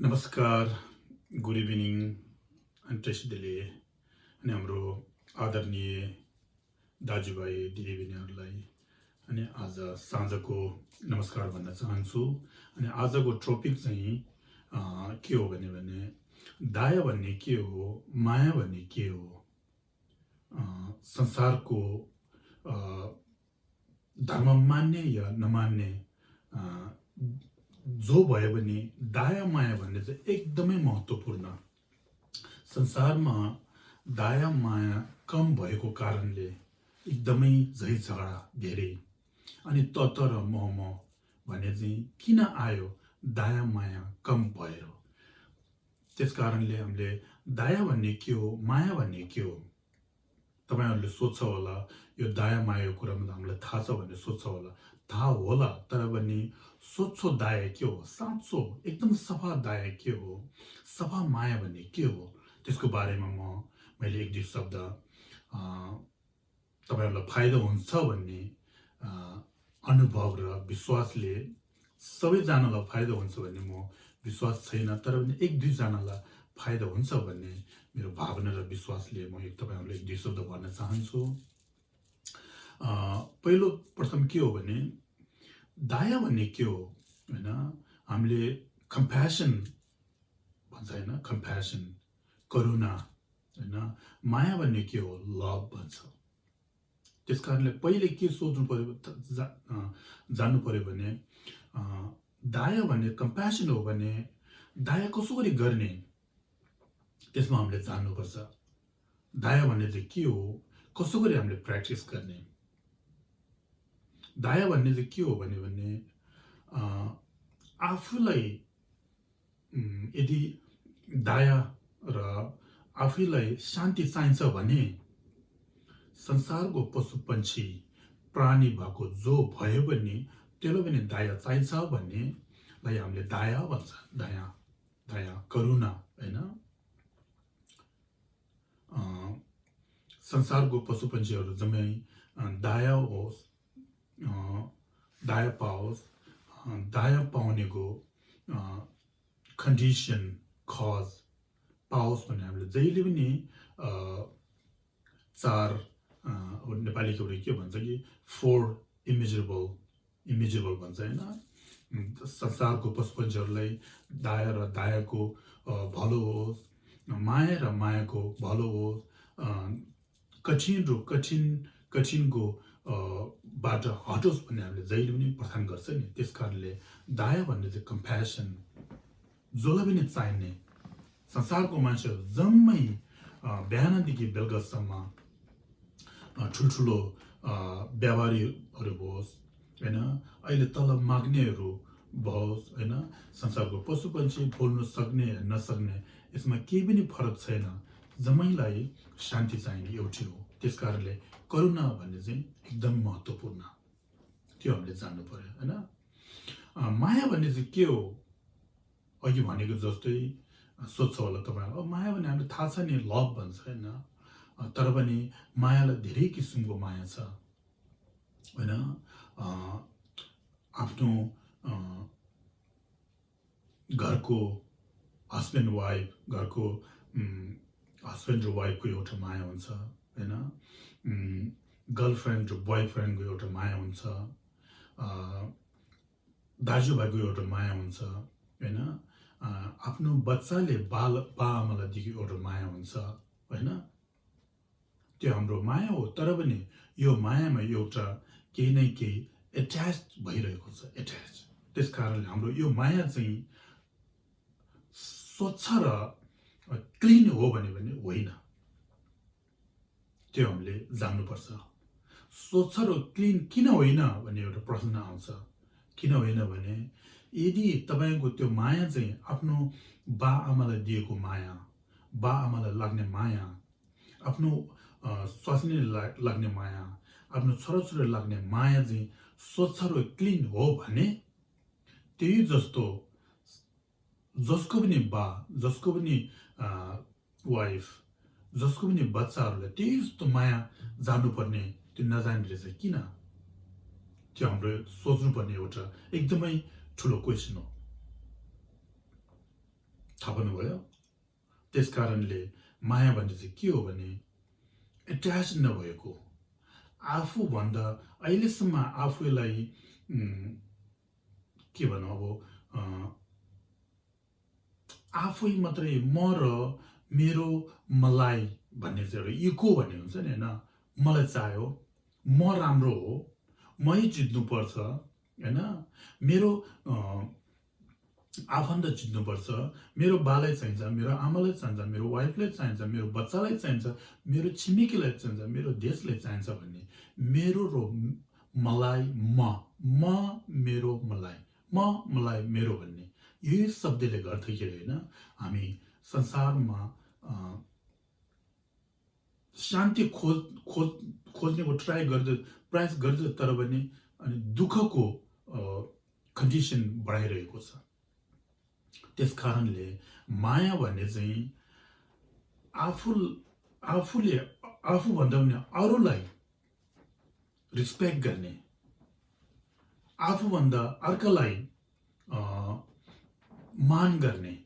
नमस्कार, good evening अन्टेस डेले अनि हाम्रो आदरणीय दाजुभाइ दिदीबहिनीहरूलाई अनि आज साँझको नमस्कार भन्न चाहन्छु। अनि आजको टपिक चाहिँ के हो भने दया भन्ने के हो, माया भन्ने के हो, संसारको धर्म मान्ने या नमान्ने जो भयो भने दया माया भन्ने चाहिँ एकदमै महत्त्वपूर्ण। संसारमा दया माया कम भएको कारणले एकदमै झै झगडा धेरै अनि तत र म भने चाहिँ किन आयो दया माया कम भएर। त्यस कारणले हामीले दया भन्ने के हो, माया भन्ने के हो, तपाईहरुले सोच्छ होला यो दया मायाको कुरामा त हामीलाई थाहा छ भन्ने सोच्छ होला, थाहा होला, तर पनि सोच्छो दया के हो, साँचो एकदम सफा दया के हो, सफा माया भन्ने के हो, त्यसको बारेमा मैले एक दुई शब्द तपाईहरुलाई फाइदा हुन्छ भन्ने अनुभव र विश्वासले सबैजनालाई फाइदा हुन्छ भन्ने म विश्वास छैन, तर पनि एक दुई जनालाई फाइदा हुन्छ भन्ने मेरो भावना र विश्वासले म तपाईहरुलाई एक दुई शब्द भन्न चाहन्छु। पहिलो प्रथम के हो भने दया भन्ने के हो हैन, हामीले कम्प्यासन भन्छ हैन, कम्प्यासन करुणा हैन, माया भन्ने के हो, लभ भन्छ। त्यसकारणले पहिले के सोच्नु पर्यो, जान्नु पर्यो भने दया भन्ने कम्प्यासन हो भने दया कसो गरी गर्ने त्यसमा हामीले जान्नुपर्छ। दया भन्ने चाहिँ के हो, कसो गरी हामीले प्र्याक्टिस गर्ने। दया भन्ने चाहिँ के हो भने आफूलाई यदि दया र आफूलाई शान्ति चाहिन्छ भने संसारको पशु पंक्षी प्राणी भएको जो भयो भने त्यसलाई पनि दया चाहिन्छ भन्ने लाई हामीले दया भन्छ। दया दया करुणा हैन, संसारको पशु पंक्षीहरू जम्मै दया होस्, दया पाओस्, दया पाउनेको कन्डिसन कज पाओस् भन्ने हामीले जहिले पनि चार नेपालीको के भन्छ कि फोर इमेजेबल भन्छ हैन। संसारको पशुपन्छीहरूलाई दया र दयाको भलो होस्, माया र मायाको भलो होस्, कठिन र कठिनको बाट हटोस् भन्ने हामीले जहिले पनि प्रार्थना गर्छ नि। त्यसकारणले दया भन्ने चाहिँ कम्प्यासन जसलाई पनि चाहिने, संसारको मान्छेहरू जम्मै बिहानदेखि बेलुकासम्म ठुल्ठुलो व्यापारीहरू होस् हैन, अहिले तलब माग्नेहरू होस् हैन, संसारको पशुपन्छी बोल्न सक्ने नसक्ने यसमा केही पनि फरक छैन, जम्मैलाई शान्ति चाहिने एउटै हो। त्यसकारणले करुणा भन्ने चाहिँ एकदम महत्त्वपूर्ण, त्यो हामीले जान्नु पर्यो हैन। माया भन्ने चाहिँ के हो, अघि भनेको जस्तै सोच्छ होला तपाईहरु, माया भन्ने हामीले थाहा छ नि, लभ भन्छ हैन, तर पनि मायालाई धेरै किसिमको माया छ हैन। आफ्नो घरको हस्बेन्ड वाइफ, घरको हस्बेन्ड र वाइफको एउटा माया हुन्छ हैन, गर्लफ्रेन्ड र बोयफ्रेन्डको एउटा माया हुन्छ, दाजुभाइको एउटा माया हुन्छ हैन, आफ्नो बच्चाले बा आमालाई दिएको एउटा माया हुन्छ हैन, त्यो हाम्रो माया हो। तर पनि यो मायामा एउटा केही न केही एट्याच भइरहेको छ, एट्याच। त्यसकारणले हाम्रो यो माया चाहिँ स्वच्छ र क्लिन हो भने होइन, त्यो हामीले जान्नुपर्छ। स्वच्छ र क्लिन किन होइन भन्ने एउटा प्रश्न आउँछ। किन होइन भने यदि तपाईको त्यो माया चाहिँ आफ्नो बा आमालाई दिएको माया, बा आमालाई लाग्ने माया, आफ्नो स्वास्नीलाई लाग्ने माया, आफ्नो छोराछोरी लाग्ने माया चाहिँ स्वच्छ र क्लिन हो भने त्यही जस्तो जसको पनि बा, जसको पनि वाइफ, जसको पनि बच्चाहरूलाई त्यही जस्तो माया जान्नुपर्ने त्यो नजान्ने रहेछ किन? त्यो हाम्रो सोच्नुपर्ने एउटा एकदमै ठुलो क्वेसन हो। थाहा पाउनुभयो त्यस कारणले माया भन्ने चाहिँ के हो भने एट्याच नभएको आफूभन्दा अहिलेसम्म आफूलाई के भनौँ अब आफै मात्रै म र मेरो मलाई भन्ने चाहिँ एउटा इको भन्ने हुन्छ नि होइन मलाई चाहियो म राम्रो हो मै जित्नुपर्छ होइन मेरो आफन्त जित्नुपर्छ मेरो बालाई चाहिन्छ मेरो आमालाई चाहिन्छ मेरो वाइफलाई चाहिन्छ मेरो बच्चालाई चाहिन्छ मेरो छिमेकीलाई चाहिन्छ मेरो देशलाई चाहिन्छ भन्ने मेरो र मलाई म मेरो मलाई मलाई मेरो भन्ने यही शब्दले गर्दाखेरि होइन हामी संसारमा शान्ति खोज्नेको ट्राई गर्दै प्रयास गर्दै तर पनि अनि दुःखको कन्डिसन बढाइरहेको छ त्यस कारणले माया भन्ने चाहिँ आफूले आफूभन्दा पनि अरूलाई रिस्पेक्ट गर्ने आफूभन्दा अर्कालाई मान गर्ने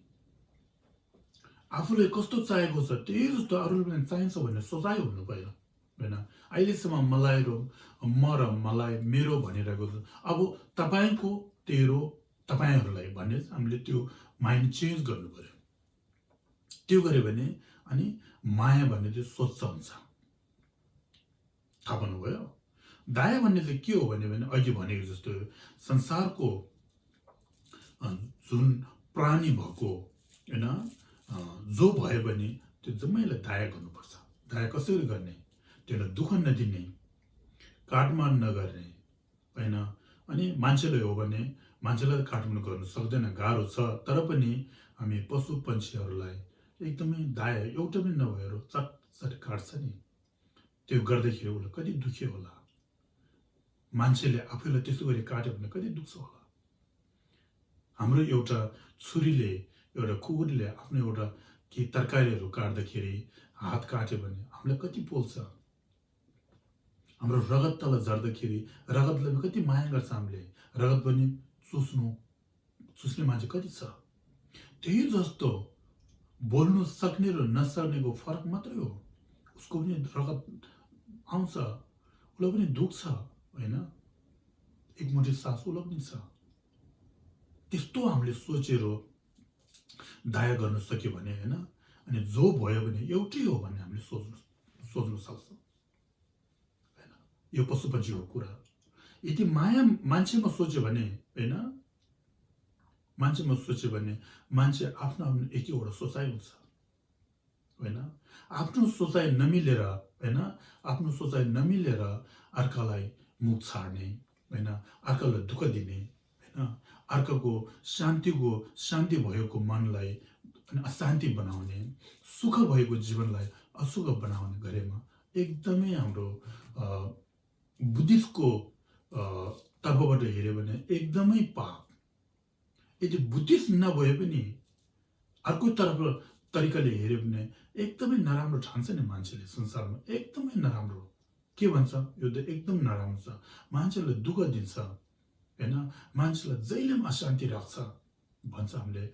आफूले कस्तो चाहेको छ त्यही जस्तो अरूले पनि चाहिन्छ भन्ने सोचाइ हुनु पर्यो होइन अहिलेसम्म मलाई र मलाई मेरो भनिरहेको छ अब तपाईँको तेरो तपाईँहरूलाई भन्ने हामीले त्यो माइन्ड चेन्ज गर्नु पर्यो त्यो गर्यो भने अनि माया भन्ने चाहिँ स्वच्छ हुन्छ थाहा पाउनुभयो दया भन्ने चाहिँ के हो भने अघि भनेको जस्तो संसारको जुन प्राणी भएको होइन जो भयो भने त्यो जम्मैलाई दया गर्नुपर्छ दया कसरी गर्ने त्यसलाई दुःख नदिने काटमाड नगर्ने होइन अनि मान्छेले हो भने मान्छेलाई काटमाड गर्नु सक्दैन गाह्रो छ तर पनि हामी पशु पन्छीहरूलाई एकदमै दया एउटा पनि नभएर चट काट्छ नि त्यो गर्दाखेरि उसलाई कति दुख्यो होला मान्छेले आफैलाई त्यस्तो गरी काट्यो भने कति दुख्छ होला हाम्रो एउटा छुरीले एउटा कुकुरले आफ्नो एउटा केही तरकारीहरू काट्दाखेरि हात काट्यो भने हामीलाई कति पोल्छ हाम्रो रगत तल झर्दाखेरि रगतलाई पनि कति माया गर्छ हामीले रगत पनि चुस्ने मान्छे कति छ त्यही जस्तो बोल्नु सक्ने र नसक्नेको फरक मात्रै हो उसको पनि रगत आउँछ उसलाई पनि दुख्छ होइन एकमुठी सास उसलाई पनि छ त्यस्तो हामीले सोचेर दया गर्न सक्यो भने होइन अनि जो भयो भने एउटै हो भन्ने हामीले सोच्नु सक्छौँ होइन यो पशु पन्छीको कुरा यदि माया मान्छेमा सोच्यो भने होइन मान्छेमा सोच्यो भने मान्छे आफ्नो एक एउटा सोचाइ हुन्छ होइन आफ्नो सोचाइ नमिलेर होइन आफ्नो सोचाइ नमिलेर अर्कालाई मुख छाड्ने होइन अर्कालाई दुःख दिने होइन अर्काको शान्ति भएको मनलाई अशान्ति बनाउने सुख भएको जीवनलाई असुख बनाउने गरेमा एकदमै हाम्रो बुद्धिस्टको तर्फबाट हेऱ्यो भने एकदमै पाप यदि बुद्धिस्ट नभए पनि अर्को तरिकाले हेऱ्यो भने एकदमै नराम्रो ठान्छ नि मान्छेले संसारमा एकदमै नराम्रो के भन्छ यो त एकदम नराम्रो छ मान्छेलाई दुःख दिन्छ होइन मान्छेलाई जहिले पनि अशान्ति राख्छ भन्छ हामीले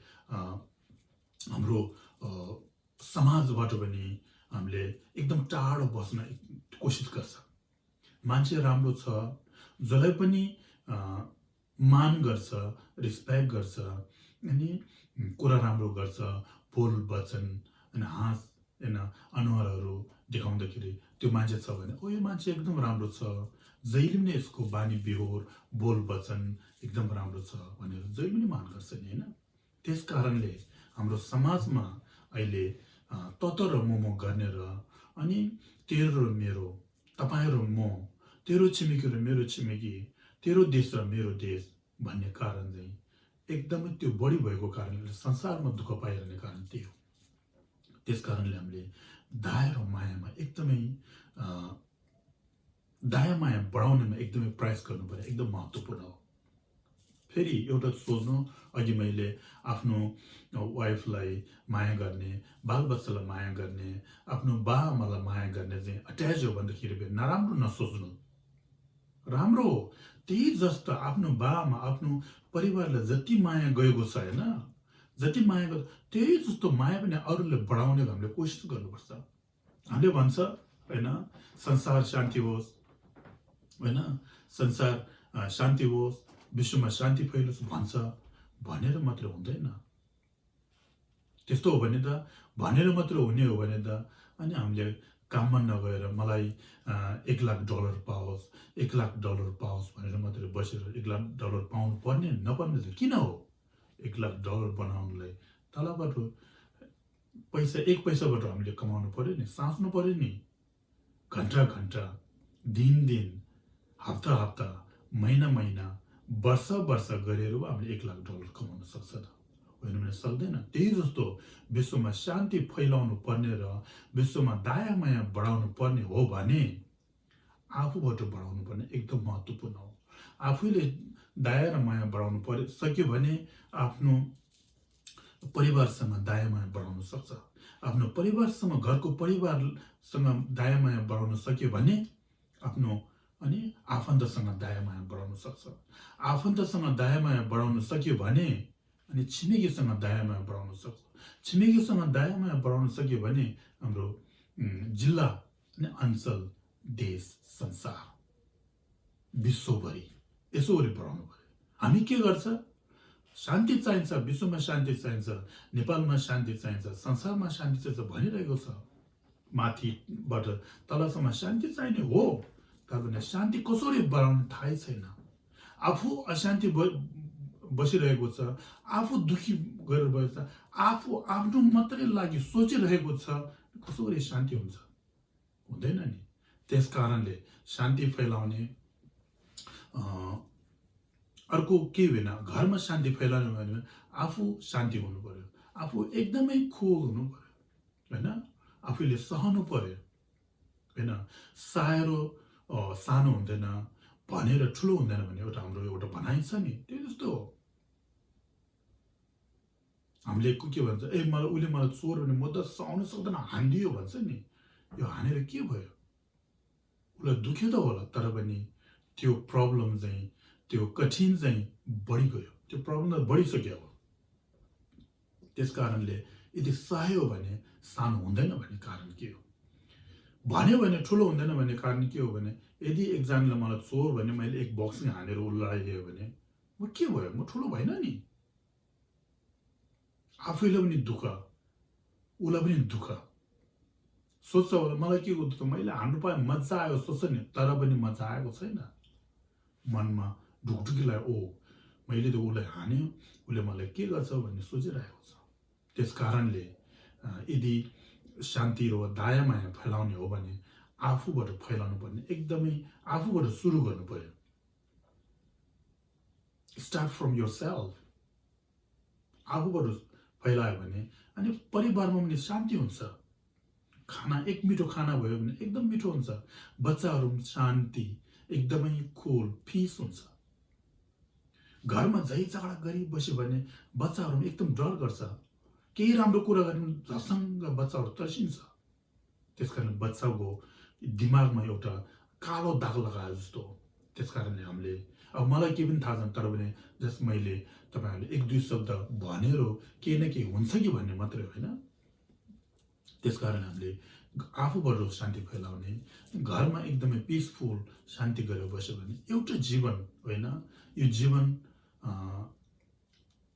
हाम्रो समाजबाट पनि हामीले एकदम टाढो बस्न कोसिस गर्छ मान्छे राम्रो छ जसलाई पनि मान गर्छ रिस्पेक्ट गर्छ अनि कुरा राम्रो गर्छ बोल वचन अनि हाँस होइन अनुहारहरू देखाउँदाखेरि त्यो मान्छे छ भने ओ यो मान्छे एकदम राम्रो छ जहिले पनि यसको बानी बेहोर बोल वचन एकदम राम्रो छ भनेर जहिले पनि मान गर्छ नि होइन त्यस कारणले हाम्रो समाजमा अहिले तत र म गर्ने र अनि तेरो र मेरो तपाईँ र म तेरो छिमेकी र मेरो छिमेकी तेरो देश र मेरो देश भन्ने कारण चाहिँ एकदमै त्यो बढी भएको कारणले संसारमा दुःख पाइरहने कारण त्यही हो त्यस कारणले हामीले दया र मायामा एकदमै दया माया बढाउनेमा एकदमै प्रयास गर्नु पर्यो एकदम महत्त्वपूर्ण हो फेरि एउटा सोच्नु अघि मैले आफ्नो वाइफलाई माया गर्ने बालबच्चालाई माया गर्ने आफ्नो बाआमालाई माया गर्ने चाहिँ अट्याच हो भन्दाखेरि नराम्रो नसोच्नु राम्रो हो त्यही जस्तो आफ्नो बाआमा आफ्नो परिवारलाई जति माया गएको छ होइन जति माया गर्छ त्यही जस्तो माया पनि अरूले बढाउने हामीले कोसिस गर्नुपर्छ। हामीले भन्छ होइन संसार शान्ति होस्, होइन संसार शान्ति होस्, विश्वमा शान्ति फैलोस् भन्छ, भनेर मात्र हुँदैन। त्यस्तो हो भने त भनेर मात्र हुने हो भने त अनि हामीले काममा नगएर मलाई $1,00,000 पाओस्, $1,00,000 पाओस् भनेर मात्रै बसेर $1,00,000 पाउनु पर्ने नपर्ने त किन हो? $1,00,000 बनाउनुलाई तलबाट पैसा 1 पैसाबाट हामीले कमाउनु पर्यो नि, साँच्नु पर्यो नि। घन्टा घन्टा, दिन दिन, हप्ता हप्ता, महिना महिना, वर्ष वर्ष गरेर हामीले $1,00,000 कमाउन सक्छ त? होइन भने सक्दैन। त्यही जस्तो विश्वमा शान्ति फैलाउनु पर्ने र विश्वमा दया माया बढाउनु पर्ने हो भने आफूबाट बढाउनु पर्ने एकदम महत्त्वपूर्ण हो। आफूले दया र माया बढाउनु सक्यो भने आफ्नो परिवारसँग दया माया बढाउन सक्छ। आफ्नो परिवारसँग, घरको परिवारसँग दया माया बढाउन सक्यो भने आफ्नो अनि आफन्तसँग दया माया बढाउन सक्छ। आफन्तसँग दया माया बढाउन सक्यो भने अनि छिमेकीसँग दया माया बढाउन सक्छ। छिमेकीसँग दया माया बढाउन सक्यो भने हाम्रो जिल्ला अनि अञ्चल, देश, संसार, विश्वभरि यसोरी बढाउनु पर्यो। हामी के गर्छ? शान्ति चाहिन्छ, विश्वमा शान्ति चाहिन्छ, नेपालमा शान्ति चाहिन्छ, संसारमा शान्ति चाहिन्छ भनिरहेको छ। माथिबाट तलसम्म शान्ति चाहिने हो, तर पनि शान्ति कसरी बढाउने थाहै छैन। आफू अशान्ति बसिरहेको छ, आफू दुखी गरेर बसेको छ, आफू आफ्नो मात्रै लागि सोचिरहेको छ, कसरी शान्ति हुन्छ? हुँदैन नि। त्यस कारणले शान्ति फैलाउने अर्को के होइन, घरमा शान्ति फैलाउने भने आफू शान्ति हुनु पर्यो, आफू एकदमै खुल हुनु पर्यो, होइन आफूले सहनु पर्यो, होइन सानो सानो हुँदैन भनेर ठुलो हुँदैन भने एउटा हाम्रो एउटा भनाइ छ नि, त्यो जस्तो हो। हामीले के भन्छ, मलाई उसले मलाई चोर भने म त सहनु सक्दैन, हानिदियो भन्छ नि। यो हानेर के भयो? उसलाई दुख्यो त होला, तर पनि त्यो प्रब्लम चाहिँ, त्यो कठिन चाहिँ बढी गयो, त्यो प्रब्लम त बढिसक्यो हो। त्यस कारणले यदि सह्यो भने सानो हुँदैन भन्ने कारण के हो? भन्यो भने ठुलो हुँदैन भन्ने कारण के हो भने यदि एकजनाले मलाई चोर भने मैले एक बक्सिङ हानेर उल्लाइदियो भने म के भयो? म ठुलो भएन नि। आफैलाई पनि दुःख, उसलाई पनि दुःख। सोच्छ होला मलाई के गर्नु, मैले हान्नु पाएँ मजा आयो सोच्छ नि, तर पनि मजा आएको छैन। मनमा ढुकढुकी लाग्यो, ओ मैले त उसलाई हान्यो, उसले मलाई के गर्छ भन्ने सोचिरहेको छ। त्यस कारणले यदि शान्ति र दया माया फैलाउने हो भने आफूबाट फैलाउनु पर्ने, एकदमै आफूबाट सुरु गर्नु पर्यो। Start from your self. आफूबाट फैलायो भने अनि परिवारमा पनि शान्ति हुन्छ। खाना एक मिठो खाना भयो भने एकदम मिठो हुन्छ, बच्चाहरू शान्ति, एकदमै कुल, पिस हुन्छ। घरमा झै झगडा गरी बस्यो भने बच्चाहरू एकदम डर गर्छ, केही राम्रो कुरा गर्नु झसङ्ग बच्चाहरू तर्सिन्छ। त्यसकारण बच्चाको दिमागमा एउटा कालो दाग लगाए जस्तो हो। त्यसकारणले हामीले अब मलाई केही पनि थाहा छैन, तर पनि जस मैले तपाईँहरूले 1-2 शब्द भनेर केही न केही हुन्छ कि भन्ने मात्रै होइन। त्यसकारण हामीले आफूबाट शान्ति फैलाउने, घरमा एकदमै पिसफुल शान्ति गरेर बस्यो भने एउटा जीवन होइन, यो जीवन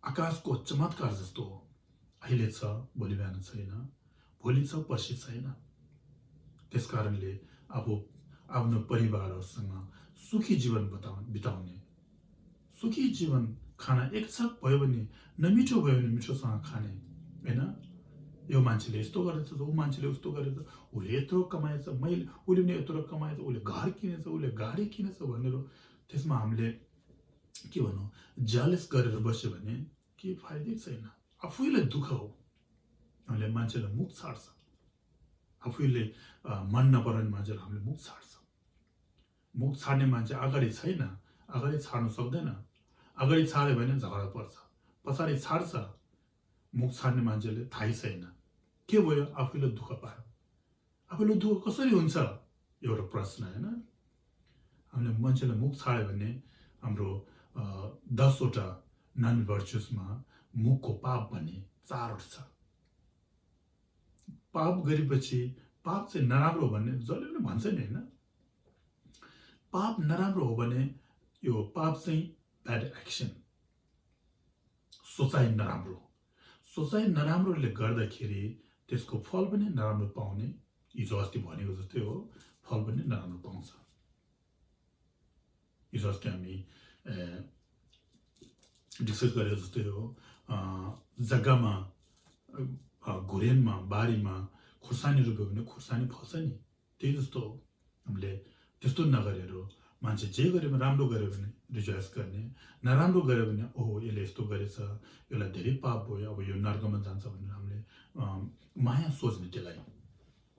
आकाशको चमत्कार जस्तो हो। अहिले छ, भोलि बिहान छैन, भोलि छ, पर्सि छैन। त्यसकारणले आफ्नो परिवारहरूसँग सुखी जीवन बिताउने, सुखी जीवन खाना एक छक भयो भने नमिठो भयो भने मिठोसँग खाने, होइन यो मान्छेले यस्तो गरेछ, ऊ मान्छेले उस्तो गरेछ, उसले यत्रो कमाएछ, उसले पनि यत्रो कमाएछ, उसले घर किनेछ, उसले गाडी किनेछ भनेर त्यसमा हामीले के भनौँ जेलस गरेर बस्यो भने के फाइदै छैन। आफैलाई दुःख हो। हामीले मान्छेलाई मुख छाड्छ, आफैले मन नपराउने मान्छेलाई हामीले मुख छाड्छ। मुख छाड्ने मान्छे अगाडि छैन, अगाडि छाड्नु सक्दैन। अगाडि छाड्यो भने झगडा पर्छ, पछाडि छाड्छ। मुख छाड्ने मान्छेले थाहै छैन के भयो, आफैले दुःख पायो। आफैले दुःख कसरी हुन्छ एउटा प्रश्न, होइन। हामीले मान्छेलाई मुख छाड्यो भने हाम्रो 10 वटा नन भर्चुसमा मुखको पाप भन्ने 4वटा छ। पाप गरेपछि पाप चाहिँ नराम्रो भन्ने जसले पनि भन्छ नि होइन। पाप नराम्रो हो भने यो पाप चाहिँ ब्याड एक्सन, सोचाइ नराम्रो। सोचाइ नराम्रोले गर्दाखेरि त्यसको फल पनि नराम्रो पाउने, हिजो अस्ति भनेको जस्तै हो, फल पनि नराम्रो पाउँछ। हिजो अस्ति हामी डिस्कस गरे जस्तै हो, जग्गामा घुरेनमा बारीमा खुर्सानी रोप्यो भने खुर्सानी फल्छ नि, त्यही जस्तो हो। हामीले त्यस्तो नगरेर मान्छे जे गर्यो भने राम्रो गर्यो भने रिजोइस गर्ने, नराम्रो गर्यो भने ओहो यसले यस्तो गरेछ, यसलाई धेरै पाप भयो, अब यो नर्कमा जान्छ भनेर हामीले माया सोच्ने त्यसलाई।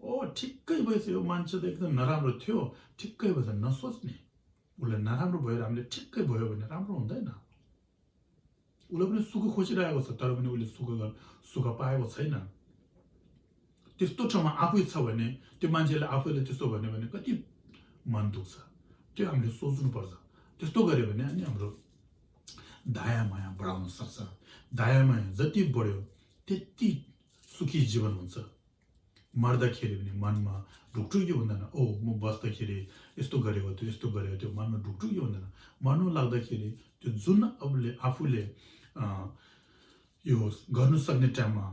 ओ ठिक्कै भएछ, यो मान्छे त एकदम नराम्रो थियो, ठिक्कै भएछ नसोच्ने। उसलाई नराम्रो भएर हामीले ठिक्कै भयो भने राम्रो हुँदैन। उसले पनि सुख खोजिरहेको छ तर पनि उसले सुख पाएको छैन। त्यस्तो ठाउँमा आफै छ भने त्यो मान्छेले आफैले त्यस्तो भन्यो भने कति मन दुख्छ, त्यो हामीले सोच्नुपर्छ। त्यस्तो गर्यो भने अनि हाम्रो दया माया बढाउन सक्छ। दया माया जति बढ्यो त्यति सुखी जीवन हुन्छ। मर्दाखेरि पनि मनमा ढुकढुकी हुँदैन, ओ म बस्दाखेरि यस्तो गरेको थियो यस्तो गरेको थियो, मनमा ढुकढुकी हुँदैन। मर्नु लाग्दाखेरि त्यो जुन आफूले यो गर्नु सक्ने टाइममा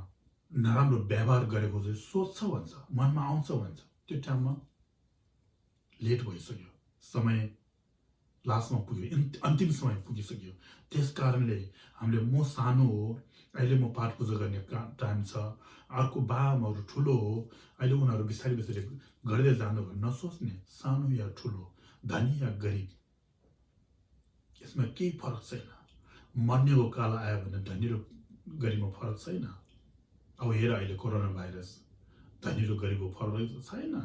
नराम्रो व्यवहार गरेको चाहिँ सोच्छ भन्छ, मनमा आउँछ भन्छ, त्यो टाइममा लेट भइसक्यो, समय लास्टमा पुग्यो, अन्तिम समय पुगिसक्यो। त्यस कारणले हामीले म सानो हो, अहिले म पाठ पूजा गर्ने टाइम छ, अर्को बाआमाहरू ठुलो हो, अहिले उनीहरू बिस्तारै बिस्तारै गर्दै जानु भने नसोच्ने, सानो या ठुलो, धनी या गरिब, यसमा केही फरक छैन। मर्नेको काल आयो भने धनी र गरिबमा फरक छैन। अब हेर अहिले कोरोना भाइरस, धनी र गरिबको फरक छैन।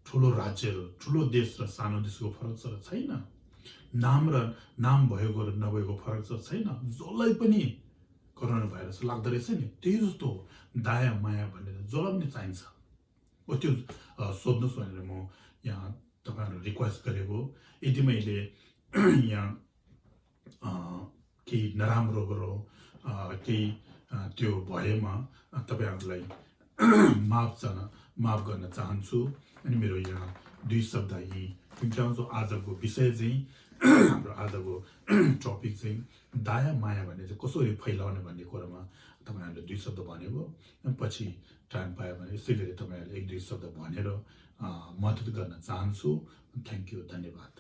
ठुलो राज्य र ठुलो देश र सानो देशको फरक छ र छैन। नाम भएको र नभएको फरक छ छैन। जसलाई पनि कोरोना भाइरस लाग्दो रहेछ नि, त्यही जस्तो हो दया माया भनेर जसलाई पनि चाहिन्छ। हो त्यो सोध्नुहोस् भनेर म यहाँ तपाईँहरू रिक्वेस्ट गरेको। यदि मैले यहाँ केही नराम्रो गरौँ, केही त्यो भएमा तपाईँहरूलाई माफ गर्न चाहन्छु। अनि मेरो यहाँ 2 शब्द यी टुङ्ग्याउँछु। आजको विषय चाहिँ हाम्रो आजको टपिक चाहिँ दया माया भन्ने चाहिँ कसरी फैलाउने भन्ने कुरामा तपाईँहरूले 2 शब्द भनेको। पछि टाइम पायो भने यसै गरी तपाईँहरूले 1-2 शब्द भनेर मद्दत गर्न चाहन्छु। थ्याङ्क यू, धन्यवाद।